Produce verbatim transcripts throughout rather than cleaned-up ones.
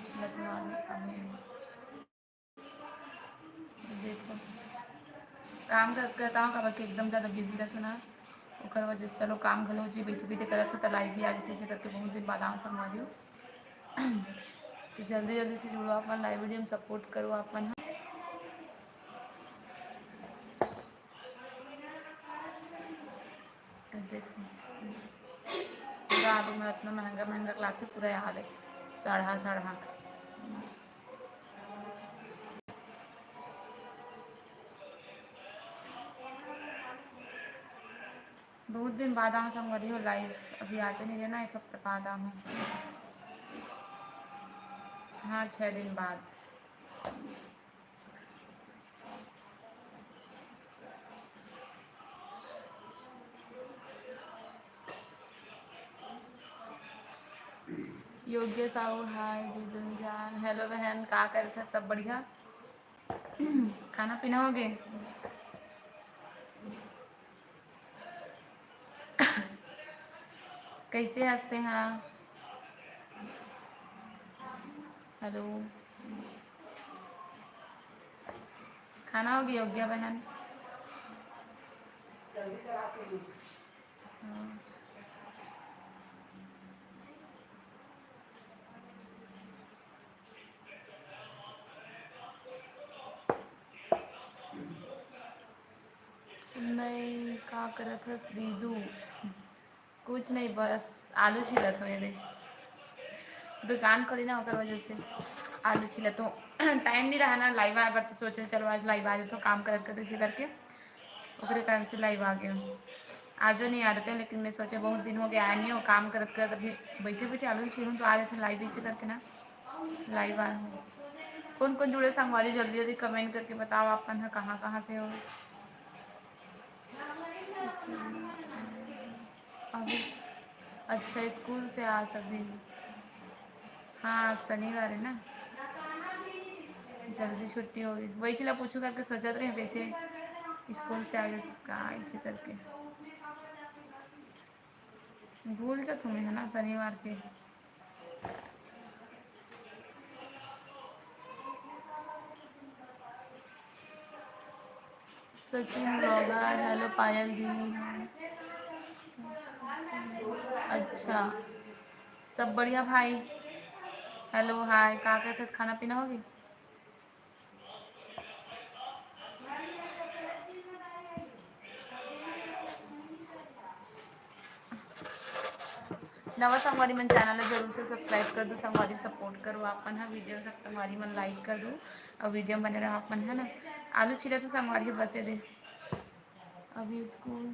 छिलत हूँ आलू, आलू। देखो, काम करत करत हूँ, काबर कि एकदम ज़्यादा बिजी रहत हूँ ना, ओकर वजह से। चलो, काम घलो जी बइठे बइठे करत हूँ, त लाइव भी आ जाथे, ऐसे करके बहुत दिन बाद आऊँ संगवारी हो। तो जल्दी जल्दी से जुड़ो, अपन लाइव वीडियो में सपोर्ट करो अपन ह। देखो, पूरा आलू में इतना महंगा महंगा लाथे, पूरा याद है, सड़हा सड़हा। बहुत दिन बाद आऊँ संगवारी हो लाइव, अभी आते नहीं रहना, एक हफ्ते बाद आऊँ। हाँ, छः दिन बाद। योग्य साहू, हाय दीदी जान। हेलो बहन, का करत है? सब बढ़िया? खाना पीना हो गए? कैसे हंसते हैं? हेलो, खाना हो गया, योग्या बहन? हाँ। नहीं, का करत हस दीदू? कुछ नहीं, बस आलू छीलत हूँ। ये दे, दुकान खोली ना, ओकर वजह से आलू छीलत हूँ। टाइम नहीं रहा ना लाइव आए बर, तो सोचे चलो आज लाइव आ जाते, काम करत करत इसी करके, ओकरे कारण से लाइव आ गया। आजो नहीं आ रहे थे, लेकिन मैं सोचे बहुत दिन हो गया आया नहीं हो, काम करत करत अभी बैठे बैठे आलू छीलूँ तो आ जाते लाइव इसी करके ना, लाइव आए हूँ। कौन कौन जुड़े संगवारी, जल्दी जल्दी कमेंट करके बताओ, अपन ह कहाँ कहाँ से हो। अभी अच्छा, स्कूल से आ सभी। हाँ, आज शनिवार है ना, जल्दी छुट्टी होगी। वही ला पूछू करके सोचत रहे, वैसे स्कूल से आ गए का, ऐसे करके भूल जात हूँ मैं, है ना, शनिवार के। सचिन ब्लॉगर, हेलो पायल दी। अच्छा, सब बढ़िया भाई। हेलो, हाय, का कहते, खाना पीना होगी? नवा संगवारी मन, चैनल ला जरूर से सब्सक्राइब कर दो संगवारी, सपोर्ट करो अपन हा। वीडियो सब संगवारी मन लाइक कर दो और वीडियो बने रहो अपन, है ना। आलू छिले तो संगवारी बसे दे अभी स्कूल।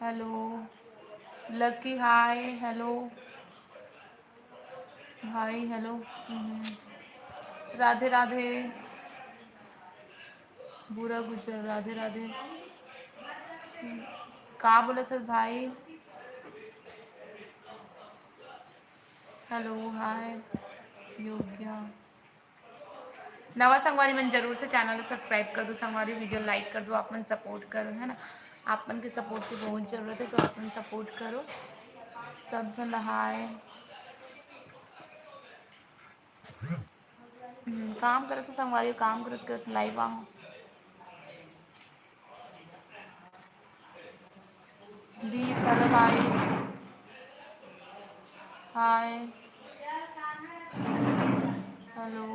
हेलो लकी, हाय, हेलो भाई, हेलो। हम्म। राधे राधे। बुरा गुजर, राधे राधे। का बोलत हस भाई? हेलो, हाय योग्या। नवा संगवारी मन जरूर से चैनल ला सब्सक्राइब कर दो संगवारी, वीडियो लाइक कर दो, आप मन सपोर्ट करो, है ना। आप मन के सपोर्ट की बहुत जरूरत है, तो आप मन सपोर्ट करो। सब झन ला हाय। हम्म, काम करत संगवारी, काम करत करत लाइव आऊँ। दीप, हेलो भाई, हाय, हेलो,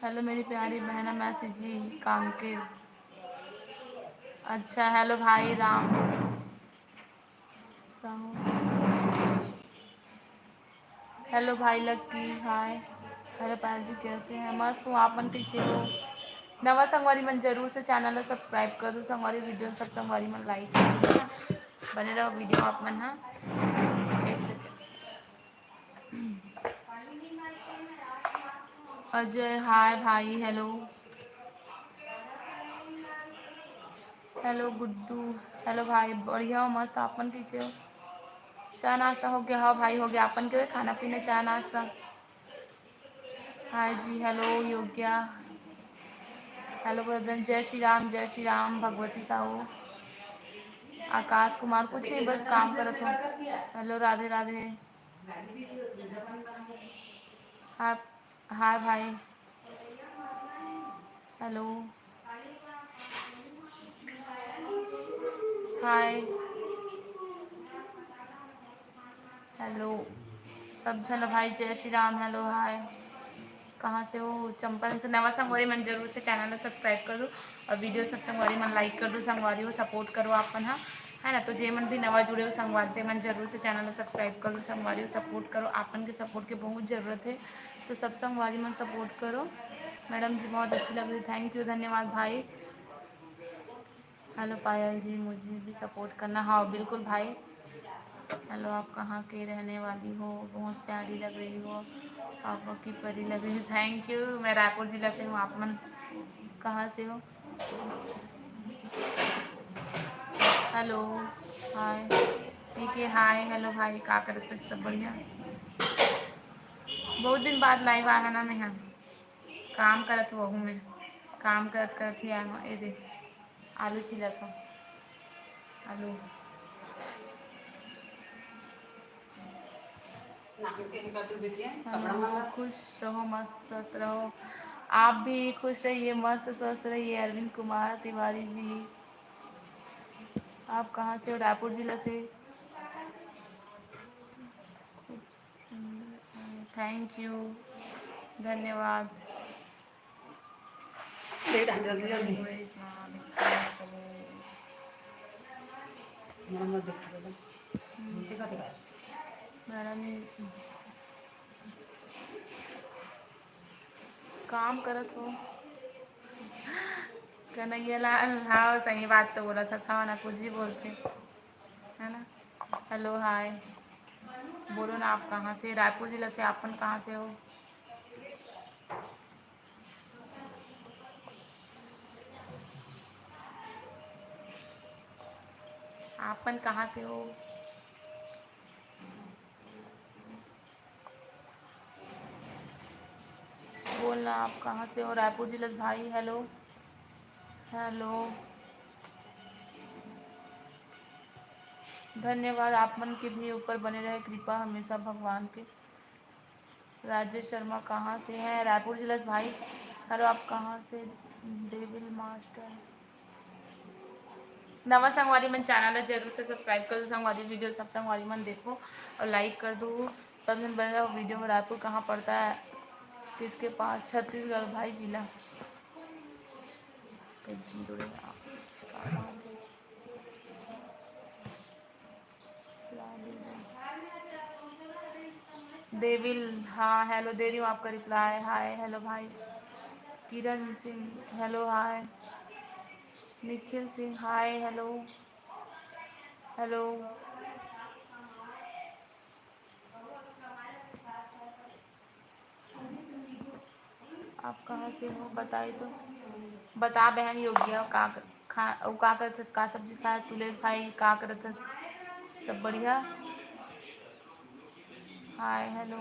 हेलो मेरी प्यारी बहना मैसी जी, कांकेर। अच्छा, हेलो भाई राम साहू। हेलो भाई लक्की, हाय। हेलो पायल जी, कैसे हैं? मस्त हूँ, आप मन कैसे हो? नवा संगवारी मन जरूर से चैनल ला सब्सक्राइब कर दो संगवारी, वीडियो सब संगवारी मन लाइक कर दो, बने रहो वीडियो आप मन, हाँ। एक सेकंड। अजय, हाय भाई, हेलो। हेलो गुड्डू, हेलो भाई, बढ़िया हो, मस्त, आप मन कैसे हो? चाय नाश्ता हो गया? हाँ भाई, हो गया। आपन के खाना पीना, चाय नाश्ता? हाँ जी, हेलो योग्या, हेलो ब्रदर, जय श्री राम, जय श्री राम। भगवती साहू, आकाश कुमार, कुछ नहीं, बस काम करत हो। हेलो, राधे राधे। हाय, हाय भाई। हेलो। हाय। हेलो। सब झन भाई, जय श्री राम। हेलो, हाय। कहाँ से हो? चंपारण से। नवा संगवारी मन जरूर से चैनल ला सब्सक्राइब कर दो और वीडियो सब संगवारी मन लाइक कर दो। संगवारी हो, सपोर्ट करो आप मन हा, है ना। तो जे मन भी नवा जुड़े हो संगवारी, ते मन जरूर से चैनल ला सब्सक्राइब कर दो संगवारी हो, सपोर्ट करो। आप मन के सपोर्ट के बहुत जरूरत है, तो सब संगवारी मन सपोर्ट करो। मैडम जी बहुत अच्छी लग रही, थैंक यू, धन्यवाद भाई। हेलो पायल जी, मुझे भी सपोर्ट करना। हाँ बिल्कुल भाई। हेलो, आप कहाँ के रहने वाली हो? बहुत प्यारी लग रही हो, पापा की परी लग रही हो। Thank you. मैं रायपुर जिला से हूँ, आप मन कहाँ से हो? हेलो, हाय। ठीक है, हाय। हेलो भाई, का करत है? सब बढ़िया? बहुत दिन बाद लाइव आना ना मैं यहाँ। काम करत हूँ मैं, काम करत करत ही आया हूँ। ये देख, आलू छिलत हूँ। आलू। हेलो, खुश रहो, मस्त स्वस्थ रहो। आप भी खुश रहिए, मस्त स्वस्थ रहिए। अरविंद कुमार तिवारी जी, आप कहाँ से हो? रायपुर जिला से। थैंक यू, धन्यवाद। ले रहा जल्दी जल्दी। नरम मत देखो, देखो। देखो, देखो। मैडम, काम करत हो? कन्हैया लाल, हाँ, सही बात तो बोला था, सावन कुछ भी बोलते, है ना। हेलो, हाय, बोलो ना, आप कहाँ से? रायपुर जिला से। आप मन कहाँ से हो? आप मन कहाँ से हो? बोलना, आप कहाँ से हो? रायपुर जिला से भाई। हेलो, हेलो, धन्यवाद। आप मन के भी ऊपर बने रहे कृपा हमेशा भगवान के। राजेश शर्मा कहाँ से है? रायपुर जिला से भाई। हेलो, आप कहाँ से? Devil master. नवा संगवारी मन, चैनल ला जरूर से सब्सक्राइब कर दो संगवारी, वीडियो सब संगवारी मन देखो और लाइक कर दो। सब जन बने रहो वीडियो में। रायपुर कहाँ पड़ता है, किसके पास? छत्तीसगढ़ भाई, जिला। देविल, हाँ, हेलो, दे रही हूँ आपका रिप्लाई। हाय, हेलो भाई। किरण सिंह, हेलो, हाय। निखिल सिंह, हाय, हेलो, हेलो। आप कहाँ से हो, बताई तो। बता बहन योगिया, का खा, अउ का करत हस, का सब्जी खास, तुले भाई, का करत हस? सब बढ़िया? हाय, हेलो।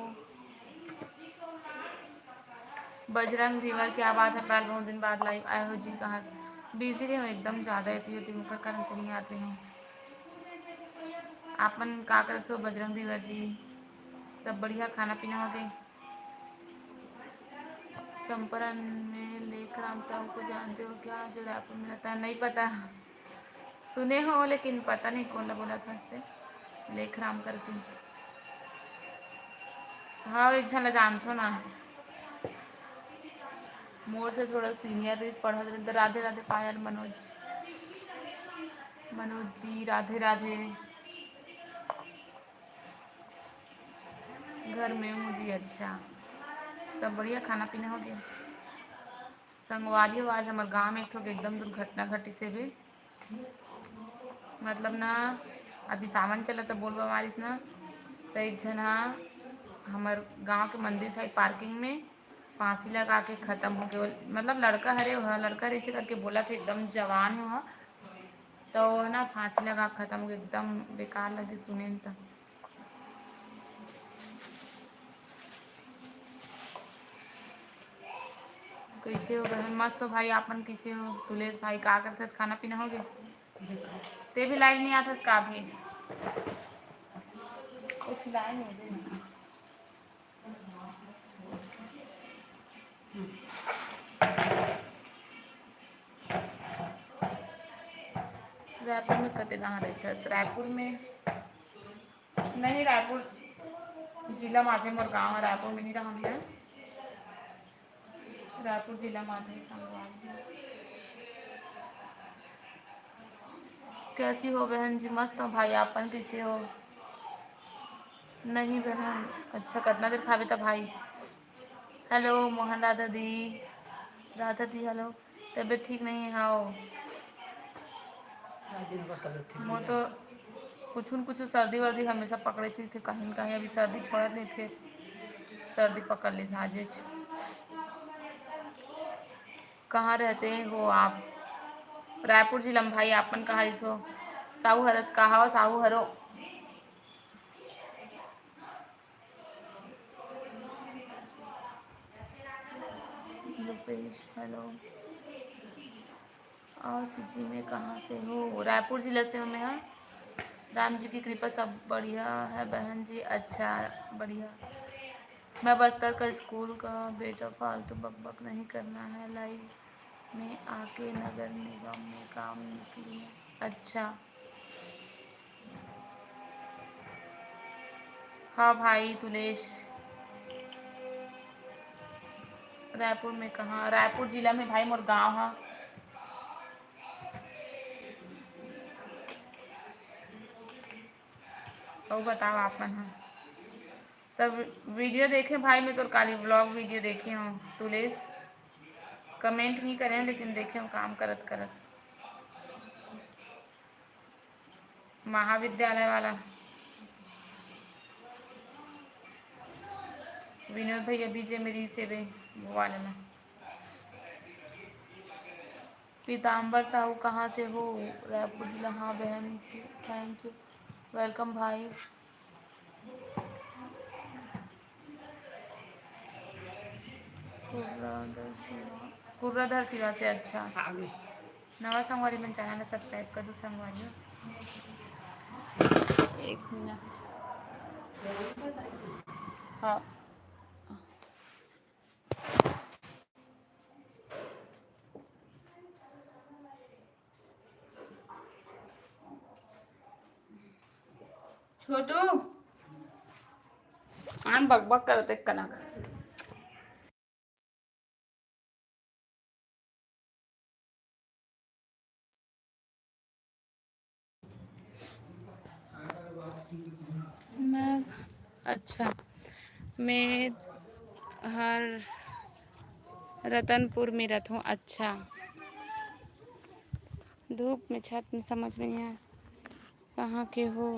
बजरंग धीवर, क्या बात है, पायल, बहुत दिन बाद लाइव आए हो जी। कहाँ बिजी रहे हो एकदम ज़्यादा, एती ओती, ओकर कारण से नहीं आत रहे हो। आप मन का करत हो बजरंग धीवर जी? सब बढ़िया, खाना पीना हो गए? चंपारण में लेखराम साहू को जानते हो क्या, जो रायपुर में रहता है? नहीं पता, सुने हो लेकिन पता नहीं कौन ला बोला था उससे, लेखराम करके। हाँ, एक झन ला जानथो ना, मोर से थोड़ा सीनियर रहिस, पढ़त रहिस। राधे राधे पायल, मनोज, मनोज जी, राधे राधे। घर में हूँ जी। अच्छा, सब बढ़िया, खाना पीना हो गया? संगवारी हो, आज हमर गांव में एक ठो एकदम दुर्घटना घटिस हे बे। मतलब ना, अभी सावन चलत हे, बोलबम आरिस ना, त एक झन हा हमर गांव के मंदिर साइड पार्किंग में फांसी लगा के खत्म हो गए। मतलब लड़का हरे, वह लड़का रहिसे करके बोलथे, एकदम जवान हे वह, तो ना फांसी लगा के खत्म हो गए। एकदम बेकार लगे सुने में तो। कैसे हो बहन? मस्त हो भाई, आप मन कैसे हो? तुलेश भाई का करथस, खाना पीना हो गए? ते भी लाइव नहीं आथस का अभी? कुछ लाए नहीं दे। रायपुर में कते कहाँ रहिथस? रायपुर में नहीं, रायपुर जिला माथे मोर गाँव है, रायपुर में नहीं रहा भैया। रायपुर जिला माथे संगवारी। कैसी हो बहन जी? मस्त हो भाई, आपन कैसे हो? नहीं बहन, अच्छा कतना देर खाबे त भाई। हेलो मोहन राधा दी, राधा दी हेलो। तबीयत ठीक नहीं है? हाँ, मोर तो कुछ न कुछ सर्दी वर्दी हमेशा पकड़े थे, कहीं न कहीं अभी सर्दी छोड़त नहीं, फिर सर्दी पकड़ ली आजेच। कहाँ रहते हो आप? रायपुर जिला में भाई, आपन कहाँ रहिथो? साहू हरस कहा हो, साहू हरो। रुपेश हेलो। और सिजी में कहाँ से हो? रायपुर जिला से हूँ मैं। हाँ, राम जी की कृपा, सब बढ़िया है बहन जी। अच्छा, बढ़िया। मैं बस्तर का स्कूल का बेटा, फालतू बकबक नहीं करना है। लाइव में आके नगर निगम में काम निकली है। अच्छा, हाँ भाई तुलेश, रायपुर में कहाँ? रायपुर जिला में भाई मोर गांव है। अउ बताओ आप मन ह। तब वीडियो देखे भाई, मैं तोर काली व्लॉग वीडियो देखे हूँ तुलेश, कमेंट नहीं करे हूँ लेकिन देखे हूँ काम करत करत। महाविद्यालय वाला विनोद भैया बीजे मेरी सेवे वाला ना। पीताम्बर साहू कहाँ से हो? रायपुर जिला। हाँ बहन, थैंक यू, वेलकम भाई। कुर्राधर सिवा, कुर्राधर सिवा से। अच्छा, नवा संगवारी मन चैनल ला सब्सक्राइब कर दो संगवारी। एक मिनट। हाँ। छोटू, आन बकबक करत एक कनक। मैं, अच्छा, मैं हर रतनपुर में रहता हूँ। अच्छा, धूप में छत में समझ में नहीं आया, कहाँ के हो?